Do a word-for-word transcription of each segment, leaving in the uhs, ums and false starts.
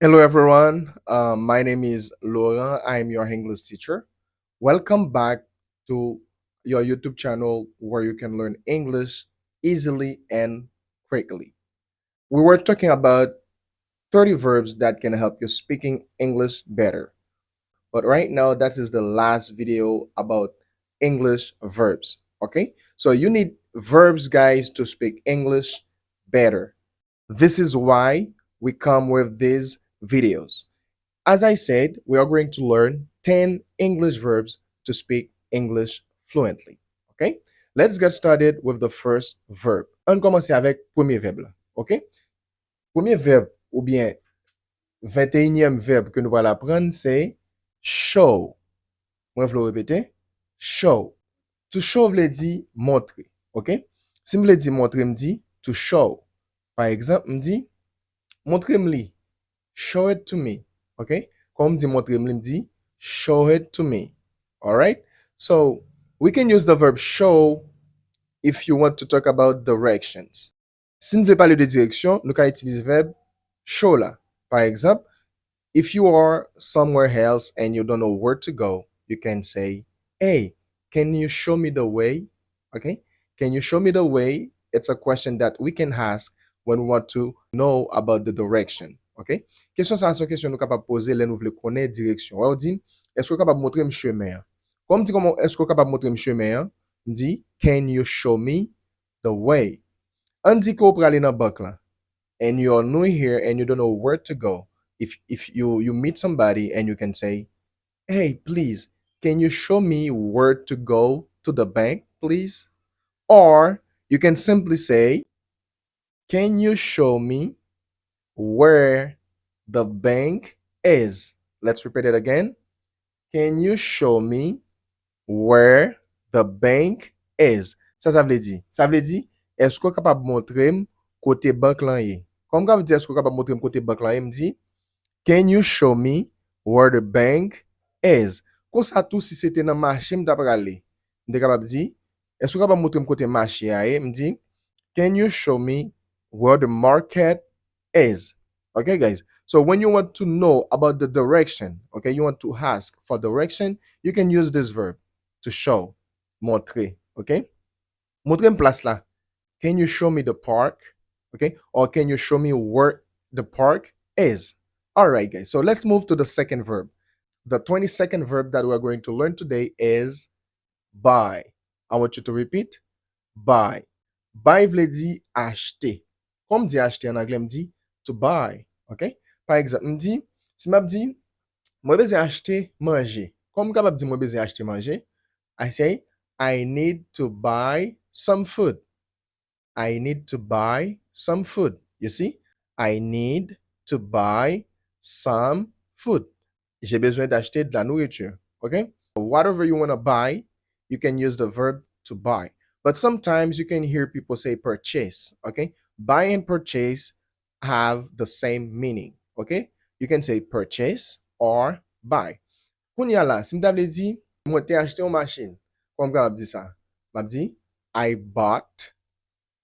Hello, everyone. Um, my name is Laurent. I am your English teacher. Welcome back to your YouTube channel where you can learn English easily and quickly. We were talking about thirty verbs that can help you speaking English better. But right now, that is the last video about English verbs. Okay? So you need verbs, guys, to speak English better. This is why we come with these videos. As I said, we are going to learn ten English verbs to speak English fluently. Okay? Let's get started with the first verb. Ann kòmanse avèk premye vèb la. Okay? Premye vèb oubyen venteyinyèm vèb ke nou pral aprann se show. Mwen vle w repete, show. To show vle di montre, okay? Si m vle di montre, m di to show. Pa egzanp, m di, montre m li. Show it to me. Okay? Kòman m di montre m li, m di show it to me. Alright? So, we can use the verb show if you want to talk about directions. Si n vle pale de direksyon, nou ka itilize vèb show la. Pa egzanp, if you are somewhere else and you don't know where to go, you can say, "Hey, can you show me the way?" Okay? "Can you show me the way?" It's a question that we can ask when we want to know about the direction. Okay? Kesyon sa a se yon kesyon nou kapab poze lè nou vle konnen direksyon. Wè, w di, "Èske w kapab montre m chemen an?" Kòman m di, "Kòman, èske w kapab montre m chemen an?" M di, "Can you show me the way?" Ann di ke w prale nan bank lan, and you're new here and you don't know where to go. If, if you, you meet somebody and you can say, "Hey, please, can you show me where to go to the bank, please?" Or you can simply say, "Can you show me where the bank is?" Let's repeat it again. "Can you show me where the bank is?" Sa sa vle di? Sa vle di, èske w kapab montre m kote bank lan ye? Kòman m kapab di, èske w kapab montre m kote bank lan ye? M di, "Can you show me where the bank is?" Konsa tou, si se te nan mache m t ap prale, m te kapab di, "Èske w kapab montre m kote mache a ye?" M di, "Can you show me where the market is?" Okay, guys. So when you want to know about the direction, okay, you want to ask for direction, you can use this verb to show, montre, okay? Montre m plas la. Can you show me the park? Okay? Or can you show me where the park is? All right, guys. So let's move to the second verb. The twenty-second verb that we are going to learn today is buy. I want you to repeat. Buy. Buy vle di achte. Kòman m di achte an anglè? M di to buy. Okay? Pa egzanp, m di, si m ap di, "Mwen bezwen achte manje." Kòman m kapab di, "Mwen bezwen achte manje"? I say, "I need to buy some food." I need to buy some food. You see? I need to buy some food. J'ai besoin d'acheter de la nourriture. Okay? Whatever you want to buy, you can use the verb to buy. But sometimes you can hear people say purchase. Okay? Buy and purchase have the same meaning. Okay? You can say purchase or buy. Kounye a la, si m ta vle di, "Mwen te achte yon machin," kòman m kapab di sa? M ap di, "I bought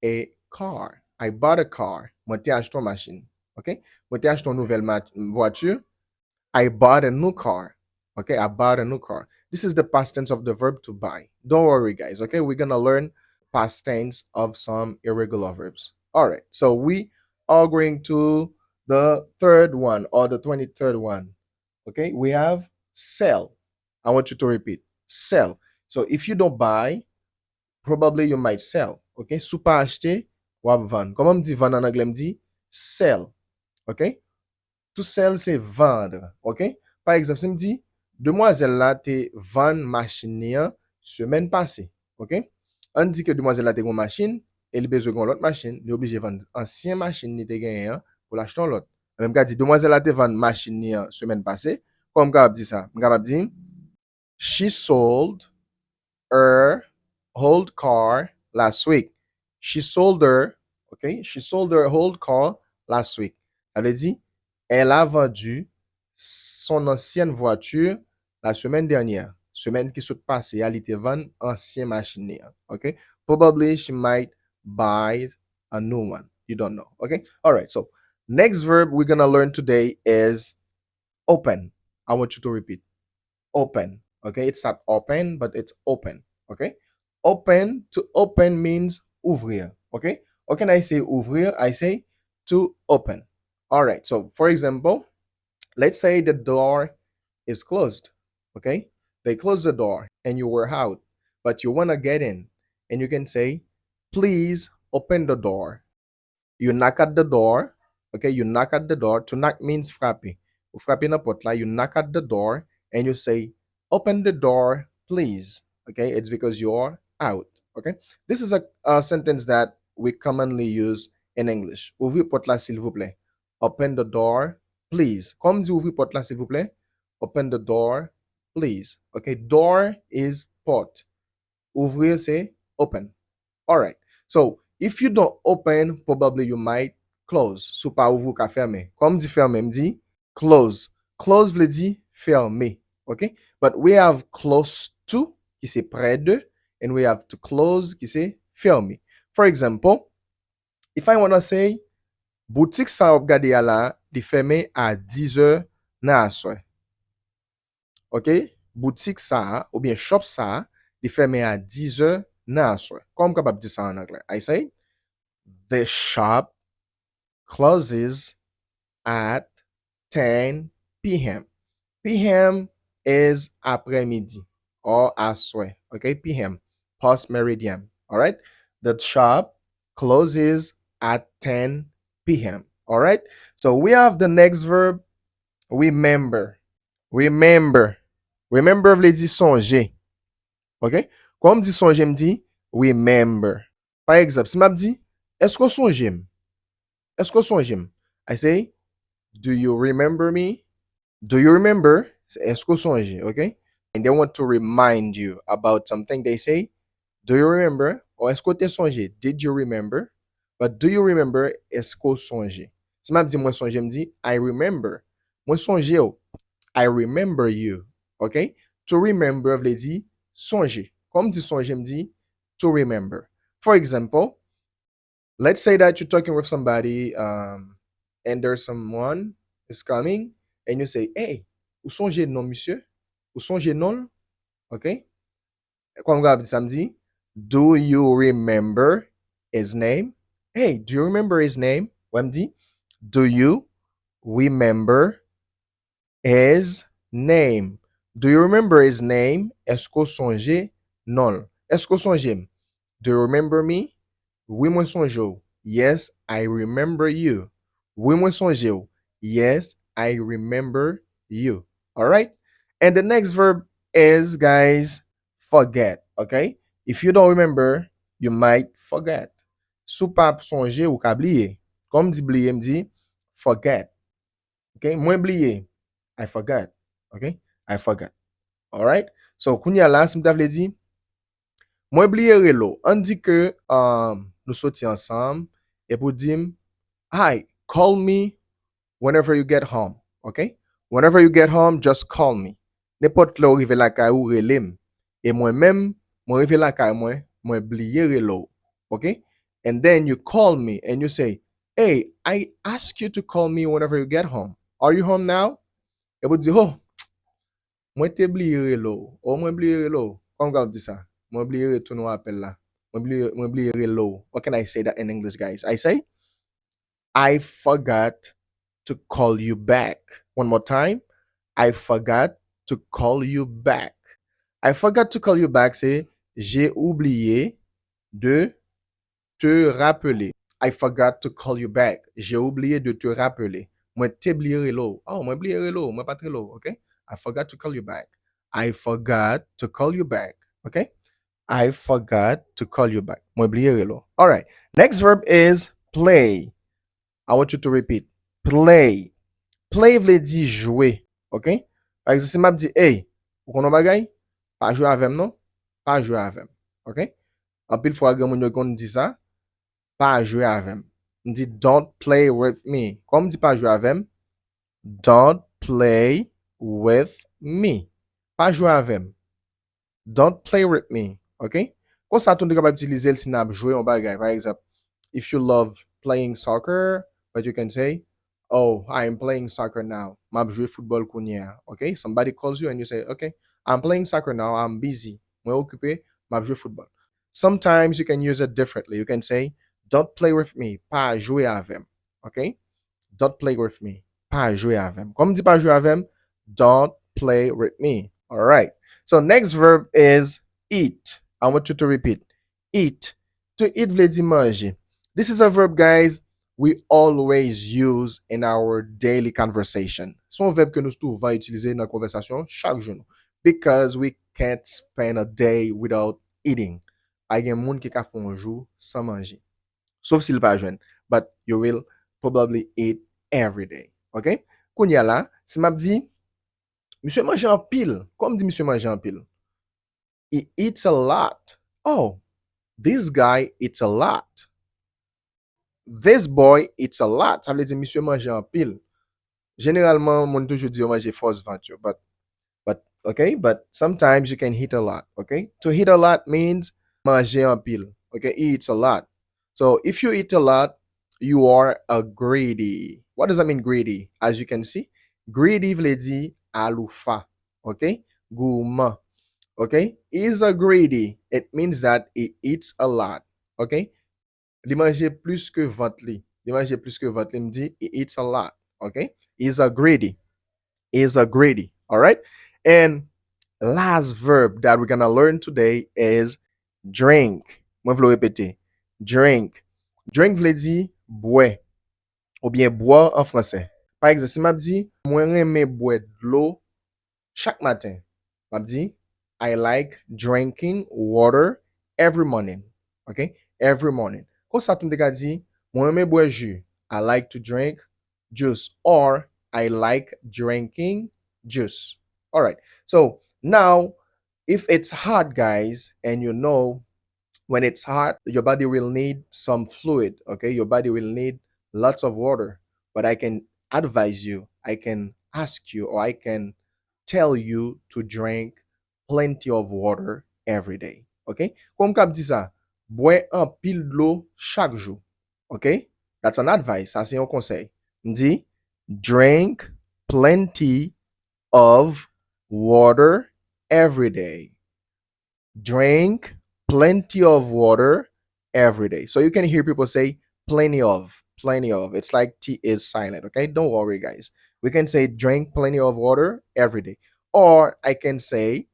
a car." I bought a car. Mwen te achte yon machin. Okay? Mwen te achte yon nouvèl ma- vwati. I bought a new car. Okay? I bought a new car. This is the past tense of the verb to buy. Don't worry, guys. Okay? We're gonna learn past tense of some irregular verbs. All right. So we are going to the third one or the twenty-third one. Okay? We have sell. I want you to repeat. Sell. So if you don't buy, probably you might sell. Okay? Si w pa achte, w ap vann. Kòman m di vann an anglè? M di sell. Okay? To sell se vendre. Okay? Pa egzanp, si m di, demwazèl la te vann machin li an semèn pase. Okay? Ann di ke demwazèl la te gen yon machin e li bezwen gen yon lòt machin, li oblije vann ansyen machin li te genyen an pou l achte yon lòt. Men m ka di, demwazèl la te vann machin li an semèn pase. Kòman m kapab di sa? M kapab di, "She sold her old car last week." She sold her, okay? She sold her old car last week. Sa vle di, elle a vendu son ancienne voiture la semaine dernière. Semèn ki sot pase a, li te vann ansyen machin li an. Okay? Probably she might buy a new one. You don't know. Okay? All right. So, Next verb we're gonna learn today is open. I want you to repeat. Open. Okay? It's not open, but it's open. Okay? Open, to open means ouvrir. Okay? How can I say ouvrir? I say to open. All right. So, for example, let's say the door is closed. Okay? They close the door and you were out, but you want to get in. And you can say, please open the door. You knock at the door. Okay? You knock at the door. To knock means frape. Ou frape nan pòt la. You knock at the door and you say, open the door, please. Okay? It's because you're out. Okay? This is a, a sentence that we commonly use in English. Ouvri pòt la, silvouplè. Open the door, please. Kòman di ouvri pòt la, silvouplè? Open the door, please. Okay? Door is pòt. Ouvrir se open. All right. So, if you don't open, probably you might close. Si w pa ouvri, ou ka fèmen. Kòman di fèmen? M di close. Close vle di fèmen. Okay? But we have close to, ki se près de, and we have to close, ki se fèmen. For example, if I wanna say, boutik sa w ap gade a la, li fèmen a dizè nan aswè. Ok? Boutik sa a, oubyen shop sa a, li fèmen a dizè nan aswè. Kòman m kapab di sa an anglè? I say, the shop closes at ten p m. P m is aprèmidi or aswè. Ok? P m, post meridiem. All right? The shop closes at ten p m. All right? So we have the next verb, remember. Remember. Remember vle di sonje. Ok? Kòman m di sonje, m di remember. Pa egzanp, si m ap di, èske w sonje m? Èske w sonje m? I say, do you remember me? Do you remember? Se èske w sonje, ok? And they want to remind you about something. They say, do you remember? Or èske w te sonje? Did you remember? But do you remember? Èske w sonje? Si m ap di mwen sonje, m di, I remember. Mwen sonje w. I remember you. Ok? To remember vle di sonje. Kòman m di sonje, m di to remember. For example, let's say that you're talking with somebody, um, and there's someone is coming, and you say, hey, ou sonje non misye? Ou sonje non l? Ok? Kòman m kapab di sa? M di, do you remember his name? Hey, do you remember his name? Wè m di, do you remember his name? Do you remember his name? Èske w sonje non l? Èske w sonje m? Do you remember me? Wi, mwen sonje w. Yes, I remember you. Wi, mwen sonje w. Yes, I remember you. All right? And the next verb is, guys, forget. Ok? If you don't remember, you might forget. Si w pa sonje, ou ka bliye. Kòman m di bliye, m di forget. Ok? Mwen bliye. I forgot. Ok? I forgot. All right? So, kounye a la, si m ta vle di, mwen bliye rele w. Ann di ke, um, nou soti ansanm, epi w di m, hi, call me whenever you get home. Ok? Whenever you get home, just call me. Nenpòt lè w rive lakay ou, rele m. E mwen menm, mwen rive lakay mwen, mwen bliye rele w. Ok? And then you call me and you say, hey, I ask you to call me whenever you get home. Are you home now? Epi w di, oh, mwen te bliye rele w. Oh, mwen bliye rele w. Kòman m kapab di sa? Mwen bliye retounen w apèl la. Mwen bliye, mwen bliye rele w. What can I say that in English, guys? I say, I forgot to call you back. One more time. I forgot to call you back. I forgot to call you back, se j'ai oublié de te rappeler. I forgot to call you back. J'ai oublié de te rappeler. Mwen te bliye rele w. Oh, mwen bliye rele w. Mwen pa t rele w, ok? I forgot to call you back. I forgot to call you back. Ok? I forgot to call you back. Mwen bliye rele w. All right. Next verb is play. I want you to repeat. Play. Play vle di jwe. Ok? Pa egzanp, si m ap di, hey, ou konn yon bagay? Pa jwe avè m, non? Pa jwe avè m. Ok? Anpil fwa, granmoun yo konn di sa, pa jwe avè m. M di, don't play with me. Kòman m di pa jwe avè m? Don't play with me. Pa jwe avè m. Don't play with me. Ok? Konsa tou, nou kapab itilize l si n ap jwe yon bagay. Pa egzanp, if you love playing soccer, but you can say, "Oh, I am playing soccer now." M ap jwe foutbòl kounye a. Okay? Somebody calls you and you say, "Okay, I'm playing soccer now. I'm busy." Mwen okipe, m ap jwe foutbòl. Sometimes you can use it differently. You can say, "Don't play with me." Pa jwe avè m. Okay? "Don't play with me." Pa jwe avè m. Kòm di pa jwe avè m, "Don't play with me." All right. So next verb is eat. I want you to repeat. Eat. To eat vle di manje. This is a verb, guys, we always use in our daily conversation. Se yon vèb ke nou souvan itilize nan konvèsasyon chak jou nou. Because we can't spend a day without eating. Pa gen moun ki ka fè yon jou san manje. Sof si l pa jwenn. But you will probably eat every day. Okay? Kounye a la, si m ap di, "Misye manje anpil." Kòm di misye manje anpil? "He eats a lot." "Oh, this guy eats a lot." "This boy eats a lot." Sa vle di misye manje anpil. Jeneralman, moun toujou di yo manje fòs vant yo. But, but, okay, but sometimes you can eat a lot, okay? To eat a lot means manje anpil, okay? He eats a lot. So, if you eat a lot, you are a greedy. What does that mean, greedy? As you can see, greedy vle di aloufa, okay? Gourmand, okay? He's a greedy. It means that he eats a lot, okay? Li manje plis ke vant li. Li manje plis ke vant li. M di, "He eats a lot." Okay? He's a greedy. He's a greedy. All right? And last verb that we're gonna learn today is drink. Mwen vle repete. Drink. Drink vle di bwè. Oubyen boire an fransè. Pa egzanp, si m ap di, "Mwen renmen bwè dlo chak maten." M ap di, "I like drinking water every morning." Okay? Every morning. Konsa tou m te ka di, "Mwen renmen bwè ji." "I like to drink juice." Or, "I like drinking juice." All right. So, now, if it's hot, guys, and you know when it's hot, your body will need some fluid, okay? Your body will need lots of water. But I can advise you, I can ask you, or I can tell you to drink plenty of water every day, okay? Kòm m kab di sa, bwè anpil dlo chak jou, okay? That's an advice. Sa se yon konsèy. M di, "Drink plenty of water every day." Drink plenty of water every day. So you can hear people say plenty of, plenty of. It's like T is silent, okay? Don't worry, guys. We can say, "Drink plenty of water every day." Or I can say,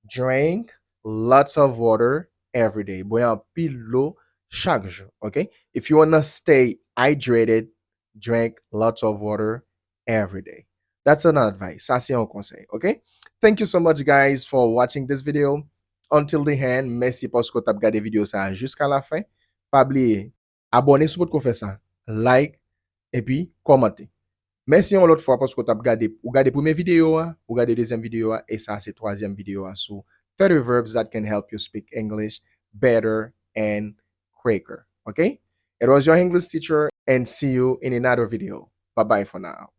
"Drink lots of water every day." Bwè anpil dlo chak jou, okay? If you wanna stay hydrated, drink lots of water every day. That's an advice. Sa se yon konsèy, okay? Thank you so much, guys, for watching this video until the end. Mèsi paske w t ap gade videyo sa a jiska la fen. Pa bliye, abòne si w potko fè sa, like, epi kòmante. Mèsi yon lòt fwa paske w t ap gade, ou gade premye videyo a, ou gade dezyèm videyo a, e sa se twazyèm videyo a sou thirty verbs that can help you speak English better and quicker. Okay? It was your English teacher, and see you in another video. Bye bye for now.